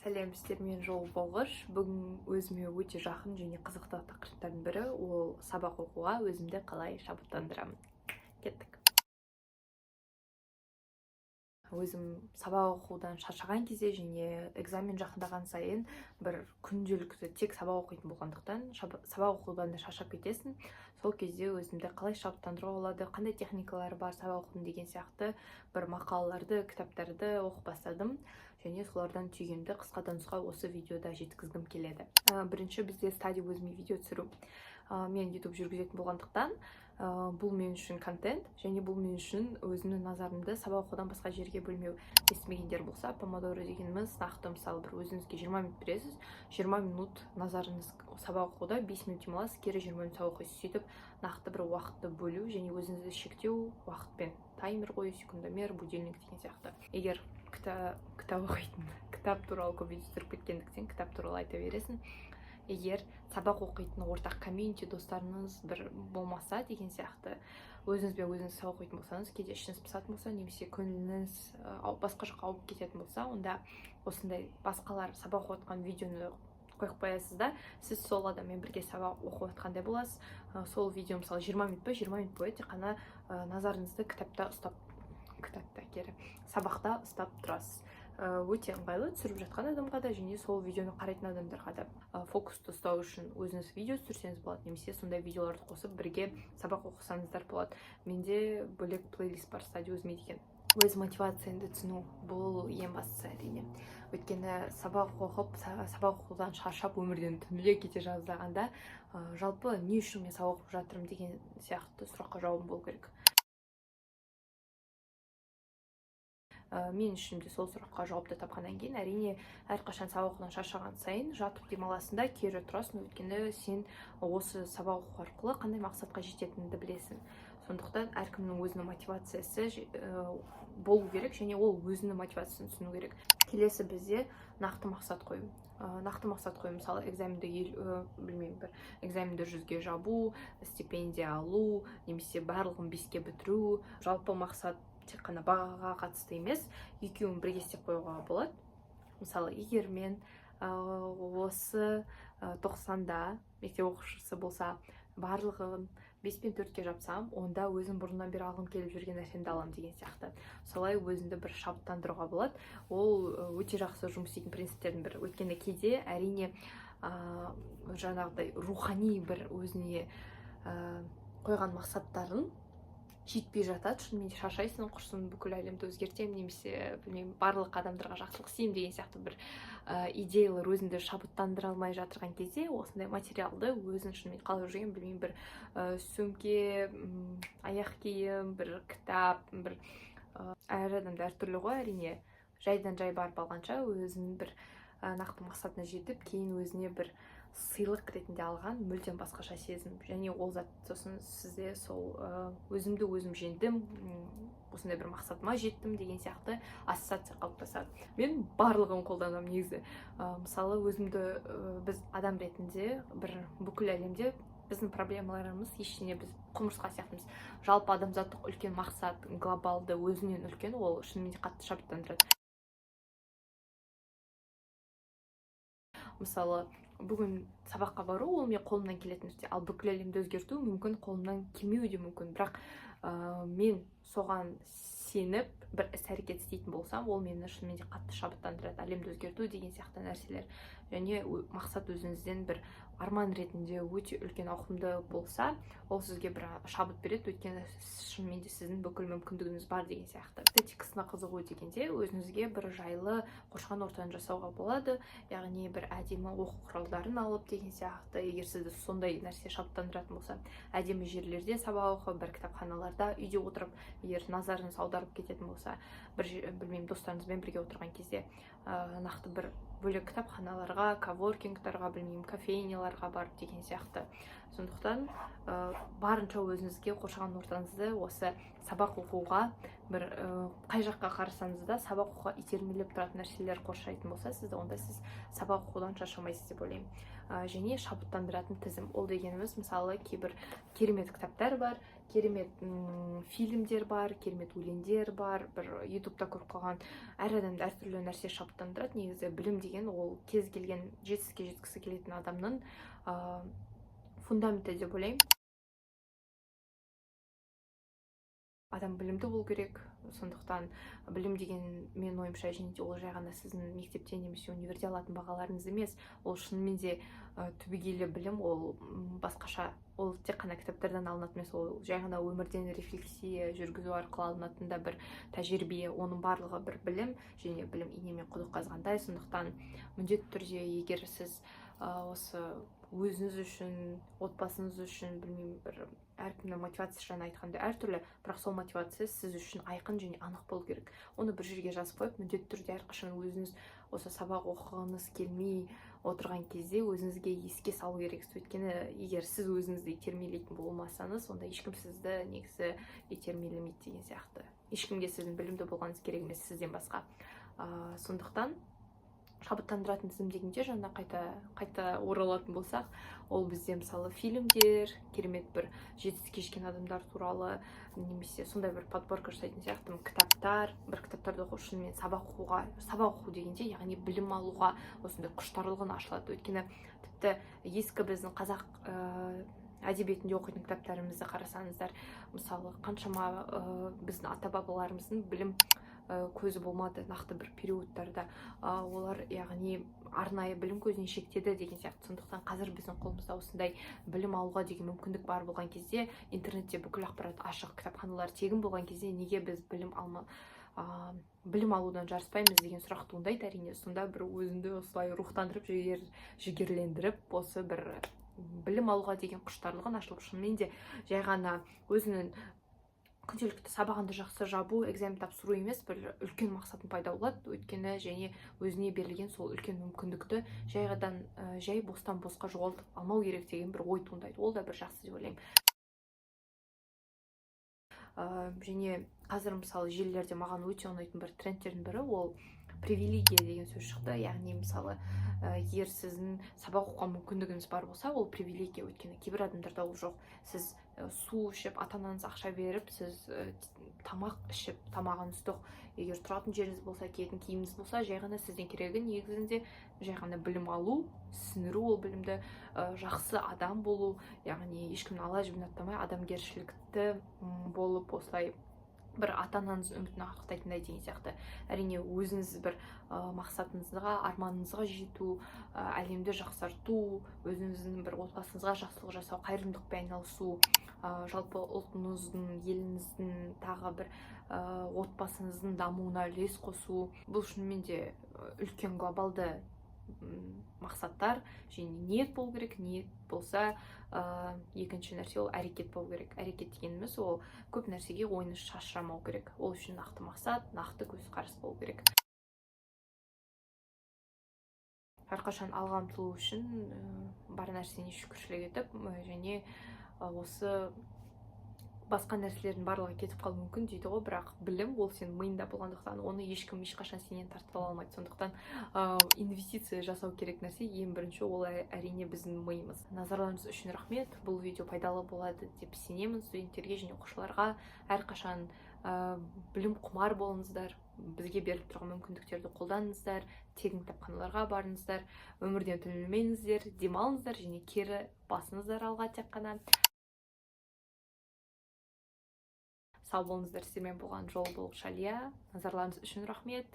Сәлем, сіздермен Жол Болғыш. Бүгін өзіме өте жақын және қызықты тақырыптардың бірі — ол сабақ оқуға өзімді қалай шабыттандырамын. Кеттік. Өзім сабақ оқудан шаршаған кезде және экзамен жақындаған сайын бір күнделікті тек сабақ оқитын болғандықтан, сабақ оқудан да шаршап кетесің. Сол кезде өзімді қалай шабыттандыруға болады, қандай техникалар бар сабақ оқудың деген сияқты бір мақалаларды, кітаптарды оқып бастадым және солардан түйгенді қысқа нұсқа осы видеода жеткізгім келеді. Бірінші бізде study with me видео түсіру. Мен YouTube жүргізетін болғандықтан, бұл мен үшін контент және бұл мен үшін өзімнің назарымды сабақ оқудан басқа жерге бөлмеу. Естімегендер болса, помодоро дегеніміз нақты, мысалы, бір өзіңізге 20 минут бересіз, 20 минут назарыңыз сабақ оқуда, 5 минут демаласыз, кері 20 минут сабақ оқисыз. Сөйтіп нақты бір уақытты бөлу және өзіңізді шектеу уақытпен, таймер қою, секундомер, будильник деген сияқты. Егер кітап оқитын, кітап туралы көп видео түсіріп кеткендіктен, кітап туралы айта бересің. Егер сабақ оқитын ортақ комьюнити, достарыңыз бір болмаса деген сияқты, өзіңізбен өзіңіз сабақ оқитын болсаңыз, кейде ішіңіз пысатын болса немесе көңіліңіз басқа жаққа ауып кететін болса, онда осындай басқалар сабақ оқып жатқан видеоны қойып қоясыз да, сіз сол адаммен бірге сабақ оқып жатқандай боласыз. Сол видео, мысалы, 20 минут па, 20 минут бойы тек қана назарыңызды кітапта ұстап, кітапта, кері сабақта ұстап тұрасыз. Өте ыңғайлы түсіріп жатқан адамға да және сол видеоны қарайтын адамдарға да. Фокусты ұстау үшін өзіңіз видео түсірсеңіз болады немесе сондай видеоларды қосып, бірге сабақ оқысаңыздар болады. Менде бөлек плейлист бар, study with me деген. Өз мотивацияңды түсіну — бұл ең бастысы, әрине. Өйткені сабақ оқып, сабақ оқудан шаршап, өмірден түңіле кете жаздағанда, жалпы не үшін мен сабақ оқып жатырмын деген сияқты сұраққа жауабым болу керек. Мен ішімде сол сұраққа жауапты тапқаннан кейін, әрине, әрқашан сабақ оқудан шаршаған сайын жатып демаласың да, кері тұрасың, өйткені сен осы сабақ оқу арқылы қандай мақсатқа жететініңді білесің. Сондықтан әркімнің өзінің мотивациясы болу керек және ол өзінің мотивациясын түсіну керек. Келесі бізде нақты мақсат қою. Нақты мақсат қою, мысалы, экзаменді білмеймін, бір экзаменді 100-ге жабу, стипендия алу немесе барлығын 5-ке бітіру. Жалпы мақсат тек қана бағаға қатысты емес, екеуін бірге істеп қоюға болады. Мысалы, егер мен осы 90-да мектеп оқушысы болса, барлығын 5 пен 4-ке жапсам, онда өзім бұрыннан бері алғым келіп жүрген нәрсемді аламын деген сияқты. Солай өзіңді бір шабыттандыруға болады. Ол өте жақсы жұмыс істейтін принциптердің бірі. Өйткені кейде, әрине, жаңағыдай рухани бір өзіне қойған мақсаттарын жетпей жатады, шынымен де шаршайсың. Құрсын, бүкіл әлемді өзгертемін немесе, білмеймін, барлық адамдарға жақсылық істеймін деген сияқты бір идеялар өзіңді шабыттандыра алмай жатырған кезде, осындай материалды өзің шынымен қалап жүрген, білмеймін, бір сөмке, аяқ киім, бір кітап, бір әр адамда әртүрлі ғой, әрине. Жайдан жай барып алғанша, өзінің бір нақты мақсатына жетіп, кейін өзіне бір сыйлық ретінде алған мүлдем басқаша сезім. Және ол зат сосын сізде сол өзімді өзім жеңдім, осындай бір мақсатыма жеттім деген сияқты ассоциация қалыптасады. Мен барлығын қолданамын негізі. Мысалы, өзімді біз адам ретінде бір бүкіл әлемде біздің проблемаларымыз ештеңе, біз құмырсқа сияқтымыз. Жалпы адамзаттық үлкен мақсат, глобалды, өзінен үлкен, ол шынымен де қатты шабыттандырады. Мысалы, бүгін сабаққа бару — ол мен қолымнан келетін нәрсе, ал бүкіл әлемді өзгерту мүмкін қолымнан келмеуі де мүмкін. Бірақ мен соған сеніп бір іс әрекет істейтін болсам, ол мені шынымен де қатты шабыттандырады, әлемді өзгерту деген сияқты нәрселер. Және мақсат өзіңізден бір арман ретінде өте үлкен, ауқымды болса, ол сізге бір шабыт береді, өйткені шынымен де сіздің бүкіл мүмкіндігіңіз бар деген сияқты. Эстетикасына қызығу дегенде, өзіңізге бір жайлы қоршаған ортаны жасауға болады, яғни бір әдемі оқу құралдарын алып деген сияқты. Егер сізді сондай нәрсе шабыттандыратын болса, әдемі жерлерде сабақ оқып, бір кітапханаларда, үйде отырып, егер назарыңыз аударып кететін болса, бір білмеймін, достарыңызбен бірге отырған кезде нақты бір бөлек кітапханаларға, коворкингтарға, білмеймін, кофейняларға барып деген сияқты. Сондықтан барынша өзіңізге қоршаған ортаңызды осы сабақ оқуға бір қай жаққа қарасаңыз да сабақ оқуға итермелеп тұратын нәрселер қоршайтын болса сізді, онда сіз сабақ оқудан шаршамайсыз деп ойлаймын. Және шабыттандыратын тізім. Ол дегеніміз, мысалы, кейбір керемет кітаптар бар, керемет фильмдер бар, керемет өлеңдер бар, бір ютубта көріп қалған. Әр адамды әртүрлі нәрсе шабыттандырады. шабыттандырады. Негізі білім деген ол кез келген жетістікке жеткісі келетін адамның фундаменті деп ойлаймын. Адам білімді болу керек. Сондықтан білім деген менің ойымша және де ол жай ғана сіздің мектептен немесе универде алатын бағаларыңыз емес, ол шынымен де түбегейлі білім, ол басқаша, ол тек қана кітаптардан алынатын емес, ол жай ғана өмірден рефлексия жүргізу арқылы алынатын да бір тәжірибе. Оның барлығы бір білім, және білім инемен құдық қазғандай. Сондықтан міндетті түрде егер сіз осы өзіңіз үшін, отбасыңыз үшін, білмеймін, бір әркімнің мотивациясы жаңа айтқандай әртүрлі, бірақ сол мотивация сіз үшін айқын және анық болу керек. Оны бір жерге жазып қойып, міндетті түрде әрқашан өзіңіз осы сабақ оқығыңыз келмей отырған кезде өзіңізге еске салу керексіз. Өйткені егер сіз өзіңізді итермелейтін болмасаңыз, онда ешкім сізді негізі итермелемейді деген сияқты. Ешкімге сіздің білімді болғаныңыз керек емес сізден басқа. Сондықтан шабыттандыратын тізім дегенде жаңа қайта оралатын болсақ, ол бізде мысалы фильмдер, керемет бір жетістікке жеткен адамдар туралы немесе сондай бір подборка жасайтын сияқтымын. Кітаптар, бір кітаптарды оқу, шынымен сабақ оқуға, сабақ оқу дегенде яғни білім алуға осындай құштарлығын ашылады. Өйткені тіпті ескі біздің қазақ әдебиетінде оқитын кітаптарымызды қарасаңыздар, мысалы қаншама біздің ата бабаларымыздың білім көзі болмады нақты бір периодтарда, олар яғни арнайы білім көзіне шектеді деген сияқты. Сондықтан қазір біздің қолымызда осындай білім алуға деген мүмкіндік бар болған кезде, интернетте бүкіл ақпарат ашық, кітапханалар тегін болған кезде неге біз білім алудан жарыспаймыз деген сұрақ туындайды әрине. Сонда бір өзіңді осылай рухтандырып, жігерлендіріп, осы бір білім алуға деген құштарлығын ашылып, шынымен де жай ғана өзінің күнделікті сабағыңды жақсы жабу, экзамен тапсыру емес, бір үлкен мақсатың пайда болады. Өйткені және өзіне берілген сол үлкен мүмкіндікті жай бостан босқа жоғалтып алмау керек деген бір ой туындайды. Ол да бір жақсы деп ойлаймын. Және қазір мысалы желілерде маған өте ұнайтын бір трендтердің бірі ол привилегия деген сөз шықты. Яғни мысалы егер сіздің сабақ оқуға мүмкіндігіңіз бар болса, ол привилегия, өйткені кейбір адамдарда ол жоқ. Сіз су ішіп, ата анаңыз ақша беріп, сіз тамақ ішіп, тамағыңыз тоқ, егер тұратын жеріңіз болса, киетін киіміңіз болса, жай ғана сізден керегі негізінде жай ғана білім алу, сіңіру ол білімді, жақсы адам болу, яғни ешкімнің ала жібін аттамай адамгершілікті болып, осылай бір ата анаңыздың үмітін ақтайтындай деген сияқты. Әрине өзіңіз бір мақсатыңызға, арманыңызға жету, әлемді жақсарту, өзіңіздің бір отбасыңызға жақсылық жасау, қайырымдылықпен айналысу, жалпы ұлтыңыздың, еліңіздің, тағы бір отбасыңыздың дамуына үлес қосу, бұл шынымен де үлкен глобалды мақсаттар және ниет болу керек. Ниет болса, екінші нәрсе ол әрекет болу керек. Әрекет дегеніміз ол көп нәрсеге ойыңыз шашырамау керек. Ол үшін нақты мақсат, нақты көзқарас болу керек. Әрқашан алға ұмтылу үшін бар нәрсене шүкіршілік етіп, және осы басқа нәрселердің барлығы кетіп қалуы мүмкін дейді ғой, бірақ білім ол сенің миыңда болғандықтан оны ешкім ешқашан сенен тартып ала алмайды. Сондықтан инвестиция жасау керек нәрсе ең бірінші ол әрине біздің миымыз. Назарларыңыз үшін рахмет. Бұл видео пайдалы болады деп сенемін студенттерге және оқушыларға. Әрқашан білім құмар болыңыздар, бізге беріліп тұрған мүмкіндіктерді қолданыңыздар, тегін кітапханаларға барыңыздар, өмірден түңілмеңіздер, демалыңыздар және кері басыңыздар алға тек қана. Сау болыңыздар, сіздермен болған Жол Болғыш Әлия. Назарларыңыз үшін рахмет.